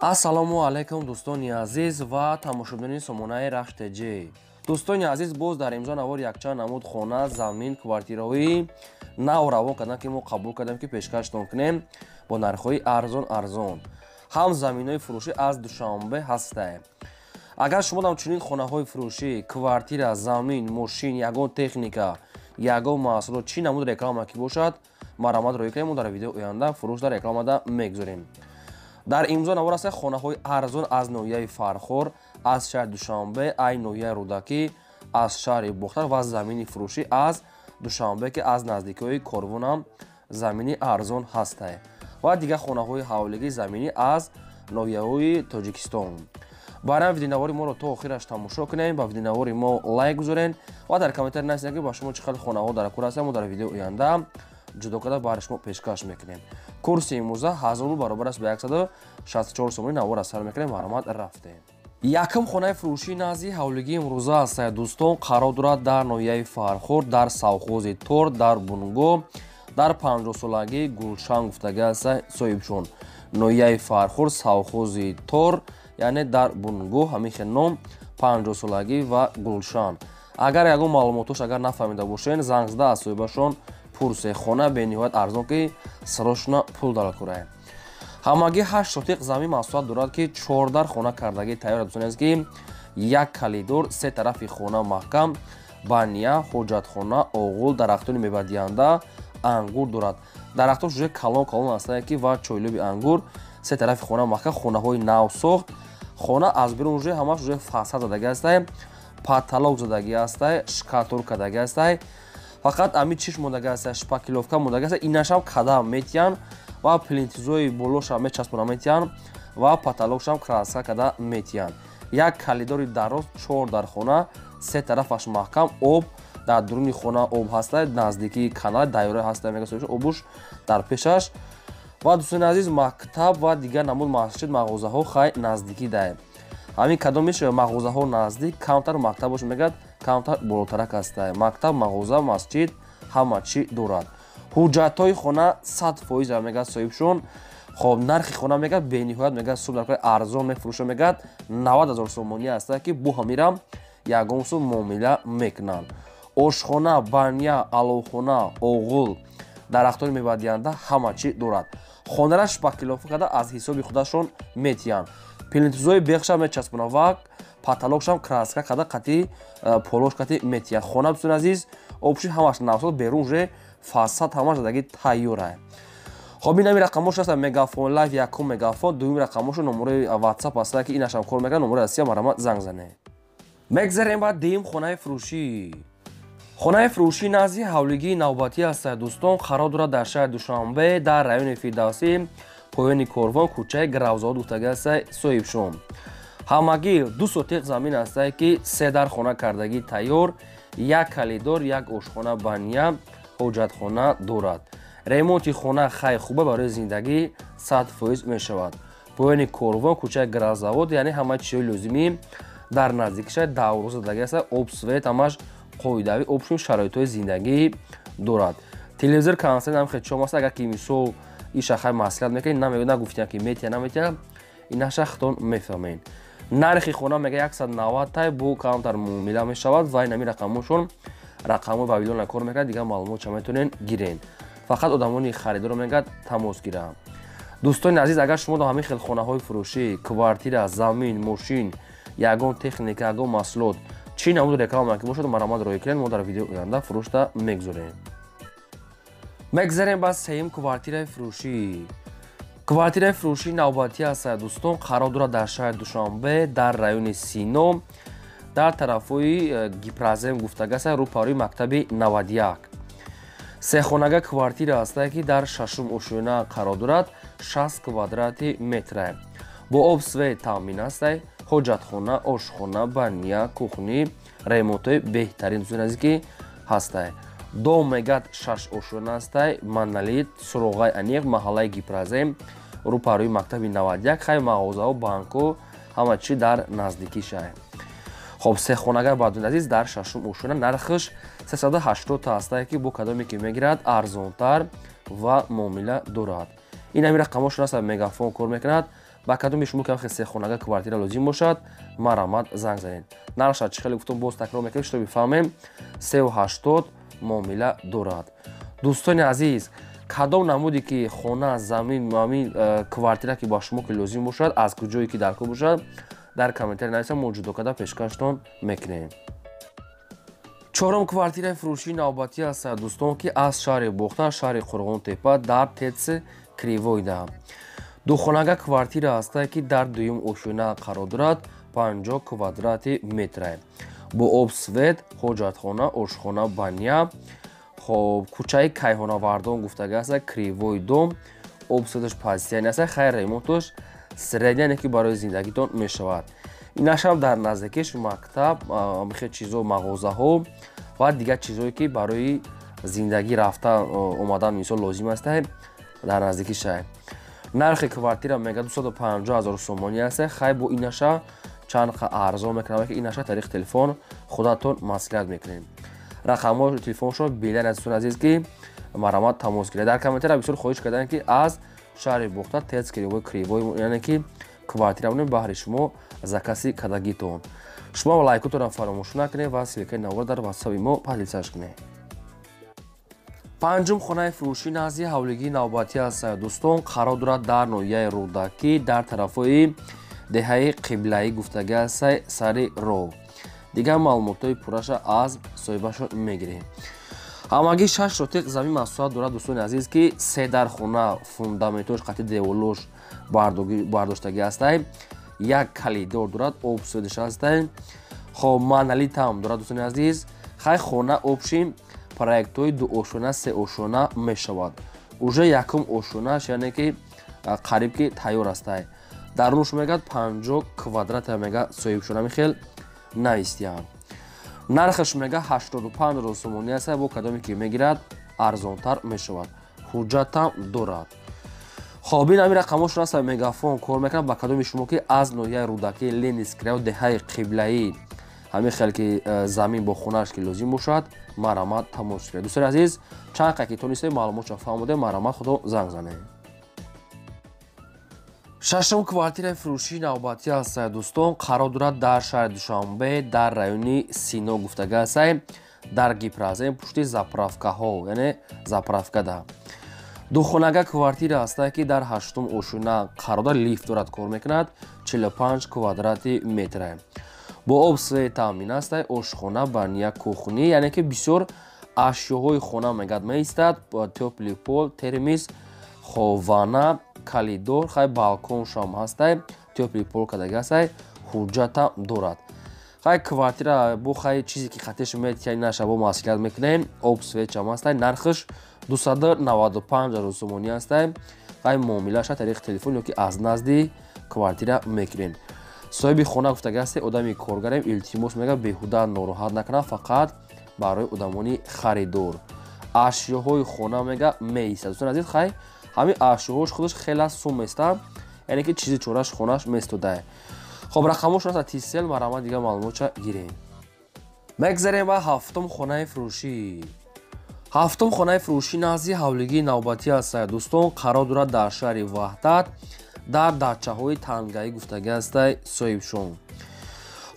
Ассалому алайкум, дӯстони азиз ва тамошобинони сомонаи Рахш ТЖ. Дӯстони азиз, боз дар имзо навор якчанд намуд хона, замин, квартираҳои нав равон кардам, ки мо қабул кардем, ки пешкаштон кунем бо нархҳои арзон арзон. Ҳам заминҳои фурӯшӣ аз Душанбе ҳастае. Агар шумо дам чунин хонаҳои фурӯшӣ, квартира, замин, мошин, ягон техника, ягон маҳсулот, чӣ намуд реклама ки бошад, марҳамат роҳӣ кунем, мо дар видеои оянда фурӯш дар рекламада мегузорем. Дар имзо навор аст хонаҳои арзон аз ноҳияи Фархор, аз шаҳри Душанбе, ай ноҳияи Рӯдакӣ, аз шаҳри Бохтар ва замини фурӯшӣ аз Душанбе, ки аз наздикиҳои Корвонам замини арзон ҳастае, ва дигар хонаҳои ҳавлигӣ заминӣ аз ноҳияҳои Тоҷикистон. Барои видеонавори моро то охираш тамошо кунем, ба видеонавори мо лайк гузорен ва дар комментарий нависед, ки ба шумо чӣ қадр хонаҳо дар кор ҳастанд. Мо дар видеои оянда ҷудо карда барои шумо пешкаш мекунем. Курси имрӯза 1000 рубл баробар аст ба 164 сомонӣ. Навор аз сар мекунем, марҳамат, рафтем. Якум хонаи фурӯшии назди ҳавлигии имрӯза аст, дӯстон, қарор дорад дар ноҳияи Фархор, дар совхози Тор, дар Бунгоҳ, дар 50-солагии Гулшан гуфтагӣ аст соҳибшон. Ноҳияи Фархор, совхози Тор, яъне дар Бунгоҳ, ҳамин хел ном, 50-солагӣ ва Гулшан. Агар ягон маълумотош агар нафаҳмида бошен, занг зада аз соҳибашон пурсе. Хона бениҳоят арзон, ки сирошона пул даркорае. Ҳамагӣ 8 сотиқ замин масоҳат дорад, ки чордар хона кардагӣ тайёр, дӯстони азиз, ки як калидор, се тарафи хона маҳкам, баня, ҳоҷатхона, оғул, дарахтони мевадиҳанда, ангур дорад. Дарахтош уже калон калон ҳастанд, ки ва чойлуби ангур, се тарафи хона маҳкам, хонаҳои навсохт. Хона аз берун уже ҳамаш уже фасад задагӣ ҳастай, потолок задагӣ ҳастай, штукатур кардагӣ ҳастай, фақат ами чиш мондагӣ ҳастай, шпаклёвка мондагӣ ҳастай, инашам кадам метиҳанд ва плинтузои болошам мечаспона метиҳанд ва потолокшам краска карда метиҳанд. Як калидори дароз, чор дар хона, се тарафаш маҳкам, об дар дуруни хона об ҳастай, наздикии канал дайёра ҳастай, мега обуш дар пешаш. Ва дӯстони азиз, мактаб ва дигар намуд масҷид, мағозаҳо хай наздикӣ дае. Ҳамин кадомиш мағозаҳо наздик, камтар мактабош мегӯяд, камтар болотарак ҳастай. Мактаб, мағоза, масҷид ҳама чӣ дорад. Ҳуҷҷатҳои хона 100% мегӯяд соҳибшон. Хоб, нархи хона мегӯяд бениҳоят, мегӯяд сум дар арзон мефурӯша, мегӯяд 90 000 сомонӣ ҳастае, ки бу ҳамирам ягон сум муомила мекунанд. Ошхона, баня, аловхона, оғул, дарахтони мевадиҳанда ҳама чӣ дорад. Хонара шпаклёвка карда аз ҳисоби худашон метиҳанд, плинтузои бехшам мечаспонанд ва потолокшам краска карда қати полош қати метиҳанд. Хона, дӯстони азиз, обши ҳамаш навсод, берун уже фасад ҳамаш задаги тайёра. Хоб, ин ҳами рақамош аст: Мегафон Лайф якум, Мегафон дуюм рақамошу, номерои Ватсап аст, ки инашам кор мекунад, номерои Россия, марҳамат, занг занед. Мегзарем ба дуюм хонаи фурӯшӣ. Хонаи фурӯшӣ назди ҳавлигии навбатӣ аст, дӯстон, қарор дорад дар шаҳри Душанбе, дар райони Фирдавсӣ, поёни Корвон, кӯчаи Гравзод гуфтагӣ аст соҳибшон. Ҳамагӣ 2 сотиқ замин ҳастае, ки се дар хона кардагӣ тайёр, як калидор, як ошхона, баня, ҳоҷатхона дорад. Ремонти хона хай хуба, барои зиндагӣ 100% мешавад. Поёни Корвон, кӯчаи Гравзавод, яъне ҳама чизҳои лозимӣ дар наздикиша, давру задагӣ аст, об, свет ҳамаш қоидавӣ, обшун шароитҳои зиндагӣ дорад. Телевизор, консерт ҳам хел чом аст. Агар ки мисол иша хай маслиҳат мекунед, намегӯяд, нагуфтиям, ки метия, наметия, инаша худтон мефаҳмед. Нархи хона мега 190 тай, бу камтар муомила мешавад. Ва инами рақамошон рақамҳои Вавилона кор мекунад, дигар маълумот ча метавонед гирен. Фақат одамони харидоро мегӯяд тамос гиранд. Дӯстони азиз, агар шумо ҳамин хел хонаҳои фурӯшӣ, квартира, замин, мошин, ягон техника, ягон маҳсулот, чӣ намуд реклама ки бошад, марҳамат роҳӣ кунед, мо дар видеои оянда фурӯшда мегузорем. Мегзарем ба сеюм квартираи фурӯшӣ. Квартираи фурӯшии навбатӣ аст, дӯстон, қарор дорад дар шаҳри Душанбе, дар райони Сино, дар тарафҳои Гипрозем гуфтага аст, рӯпарӯи мактаби 91. Сехонага квартира ҳастае, ки дар шашум ошёна қарор дорад, 60 квадрати метра, бо об, свет таъмин ҳастай, ҳоҷатхона, ошхона, баня, кухни, ремонтҳои беҳтарин, дӯстони азиз, ки ҳастай. Дом мегӯяд шаш ошёна ҳастай, монолит, суроғаи аниқ маҳаллаи Гипрозем, рӯпарӯи мактаби 91. Хай, мағозаҳо, банкҳо, ҳама чӣ дар наздикишай. Хоб, сехонага, бардони азиз, дар шашум ошёна, нархаш 380 та ҳастае, ки бо кадоме ки мегирад, арзонтар ва муомила дорад. Ин ҳами рақамошон аст, Мегафон кор мекунад. Ба кадоми шумо ки сехонага квартира лозим бошад, марҳамат занг занед. Нархша чӣ хеле гуфтам, боз такрор мекунем, что бифаҳмем, 3,80 муомила дорад. Дӯстони азиз, кадом намуде ки хона, замин, мамин квартира ки ба шумо ки лозим бошад, аз куҷое ки дар кор бошад, дар комментарий нависед, мо ҷудо карда пешкаштон мекунем. Чорум квартираи фурӯшии навбатӣ аст, дӯстон, ки аз шаҳри Бохтар, шаҳри Қурғонтепа, дар ТЭЦ Кривойда. Духонага квартира ҳастае, ки дар дуюм ошёна қарор дорад, 50 квадрати метра. Бо об, свет, ҳоҷатхона, ошхона, баня. Хоб, кӯчаи Кайҳонавардон гуфтага аст, Кривой дом, об светаш постоянный аст, хайр, ремонтош средний, ки барои зиндагитон мешавад. Инашам дар наздикиш мактаб, хел чизо, мағозаҳо ва дигар чизое ки барои зиндагӣ рафта омадан мисол лозим аст, дар наздикиша. Нархи квартира мега 250 ҳазор сомонӣ аст. Хай, бо инаша чанд арзон мекунам, ки инаша тариқи телефон худатон маслиҳат мекунем. Рақамҳои телефоншо билан, азизони азиз, ки марҳамат тамос гиред. Дар комментария бисёр хоҳиш карданд, ки аз шаҳри Бохтар ТЭЦ Кривой, яъне ки квартира монем баҳри шумо закази кардагитон. Шумо лайкотонро фаромӯш накунед ва ссылкаи навор дар ватсаби мо поделиться кунед. Панҷум хонаи фурӯшӣ назди ҳавлигии навбатӣ аст, дӯстон, қарор дорад дар ноҳияи Рӯдакӣ, дар тарафҳои деҳаи Қиблаӣ гуфтагӣ аст, сари роҳ. Дигар маълумотҳои пурраша аз соҳибашон мегирем. Ҳамагӣ 6 сотиқ замин масоҳат дорад, дӯстони азиз, ки се дар хона, фундаментош қати деволош бардоштагӣ ҳастай, як калидор дорад, об светш ҳастай. Хоб, монолитам дорад, дӯстони азиз. Хай, хона общий проектҳои дуошона, сеошона мешавад. Уже якум ошонаш, яъне ки қариб ки тайёр ҳастай. Дарунаш мегӯяд 50 квадрата мега соҳибшона михел навистиянд. Нархаш мега 85 ҳазор сомонӣ аст, бо кадоме ки мегирад, арзонтар мешавад. Ҳуҷҷатам дорад. Хоб, ин ҳамин рақамошон аст, Мегафон кор мекунад. Ба кадоми шумо ки аз ноҳияи Рӯдакӣ, Ленинский район, деҳаи Қиблаӣ, ҳамин хел ки замин бо хонааш ки лозим бошад, марҳамат тамос гиред. Дӯстони азиз, чанд қай ки тонистем маълумотшо фаҳмодем, марҳамат худо занг занед. Шашум квартираи фурӯшии навбатӣ аст, дӯстон, қарор дорад дар шаҳри Душанбе, дар райони Сино гуфтага аст, дар Гипрозем, пушти заправкаҳо, яъне заправкада. Духонага квартира ҳастае, ки дар ҳаштум ошёна қарор дорад, лифт дорад, кор мекунад, 45 квадрати метра. Бо об свет таъмин аст, ошхона, баня, кухня, яъне ки бисёр ашёҳои хона мегӯяд меистад, тёплый пол, термис, хована, калидор, хай, балконшам ҳастай, тёплый пол кадаги ҳастай, ҳуҷҷатам дорад. Хай, квартира бо хай чизе ки хатиш метия наша бо маслиҳат мекунем, об светшам ҳастай, нархаш 295 ҳазор сомонӣ ҳастай. Хай, муомилаша тариқи телефон ё ки аз назди квартира мекунем. Соҳиби хона гуфтаги ҳасте, одами коргарем, илтимос мега беҳуда нороҳат накунам, фақат барои одамони харидор. Ашёҳои хона мега меистад. Дӯстони азиз, хай, ҳамин ашёҳош худаш хеле сум места, яъне ки чизи чораш хонаш местодае. Хоб, рақамошон аст Тисел, марҳамат дигар маълумотша гирем. Мегзарем ба ҳафтум хонаи фурӯшӣ. Ҳафтум хонаи фурӯшӣ назди ҳавлигии навбатӣ аст, дӯстон, қарор дорад дар шаҳри Ваҳдат, дар дачаҳои Тангаӣ гуфтагӣ ҳастай соҳибшон.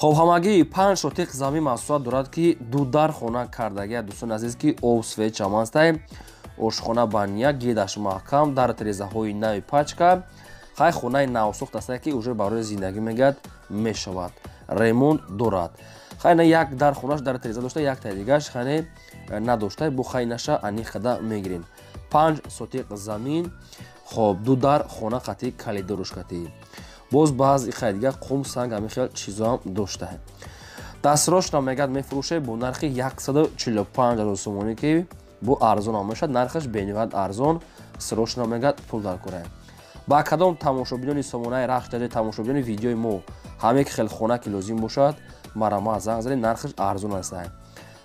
Хоб, ҳамагӣ 5 сотиқ замин масоҳат дорад, ки ду дар хона кардагия, дӯстони азиз, ки об светшам ҳастай, ошхона, баня, гедаш маҳкам, дар терезаҳои нави пачка. Хай, хонаи навсохт ҳастае, ки уже барои зиндагӣ мегӯяд мешавад, ремонт дорад. Хай, на як дар хонаш дар тереза дошта, яктай дигаш хане надошта, бо хай наша аниқада мегирем. 5 сотиқ замин, хоб, ду дар хона қати калидоруш қати. Боз баъзи хай дигар қум, санг, ҳамин хел чизоам дошта. Дастрошна мегӯяд мефурӯше бо нархи 145 ҳазор сомонӣ, ки бо арзон ҳам мешавад, нархаш бениҳоят арзон, срочно мегӯяд пул даркора. Ба кадом тамошобинони сомонаи Рахш даҷаи тамошобинони видеои мо ҳаме ки хел хона ки лозим бошад, марҳамат занг занед, нархаш арзон аст.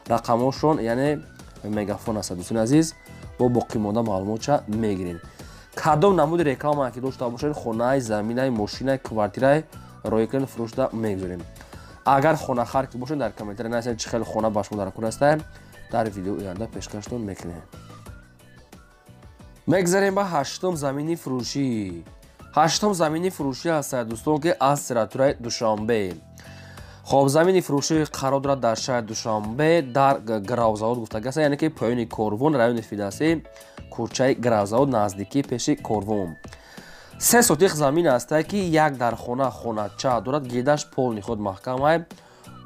Рақамошон, яъне Мегафон аст, дӯстони азиз, бо боқимонда маълумотша мегирем. Кадом намуди реклама ки дошта бошед, хонаи, заминаи, мошинаи, квартираи роӣ кунед, фурӯшда мегузорем. Агар хонахар ки бошед, дар комментария нависед, чӣ хел хона ба шумо даркор аст, дар видеои оянда пешкаштон мекунем. Мегзарем ба ҳаштум замини фурӯшӣ. Ҳаштум замини фурӯшӣ ҳастад, дӯстон, ки аз территорияи Душанбе. Хоб, замини фурӯшӣ қарор дорад дар шаҳри Душанбе, дар Гравзавод гуфтага аст, яъне ки поёни Корвон, райони Фирдавсӣ, кӯчаи Гравзавод, наздикии пеши Корвон. 3 сотих замин ҳастае, ки як дар хона хонача дорад, гирдаш полный худ маҳкамай,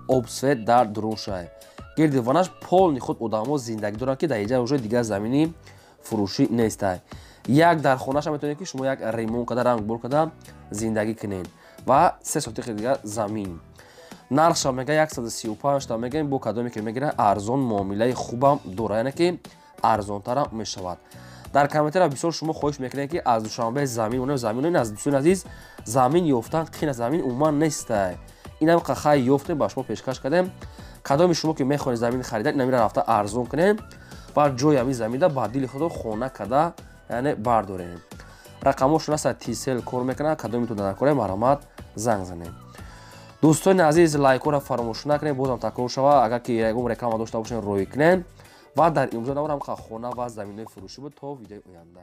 обсвет дар дуруншай. Гирди ванаш полный худ одамо зиндагӣ доранд, ки дар инҷа уже дигар замини фурӯшӣ нестай. Як дар хонаша метавонед, ки шумо як ремонт карда, рангбор карда зиндагӣ кунед. Ва 3 сотихи дигар замин. Нархша мега 135 та мегӯем, бо кадоме ки мегирад, арзон муомилаи хубам дорад, яъне ки арзонтарам мешавад. Дар комментария бисёр шумо хоҳиш мекунед, ки аз Душанбе замин онем, замин онем. Аз дӯстони азиз, замин ёфтан қин, замин умуман нестай. Инам қахай ёфтем, ба шумо пешкаш кардем. Кадоми шумо ки мехоҳед замин харидан, инамира рафта арзон кунем ва ҷои ҳамин заминда ба дили худо хона карда, яъне бардорем. Рақамошон аст, Тисел кор мекунад, кадомитон дар кора, марҳамат, занг занем. Дӯстони азиз, лайкҳоро фаромӯш накунед, бозам такрор шава, агар ки ягон реклама дошта бошед, рӯй кунед. Ва дар имрӯза навор ҳам хона ва заминҳои фурӯшӣ буд. То видеои оянда.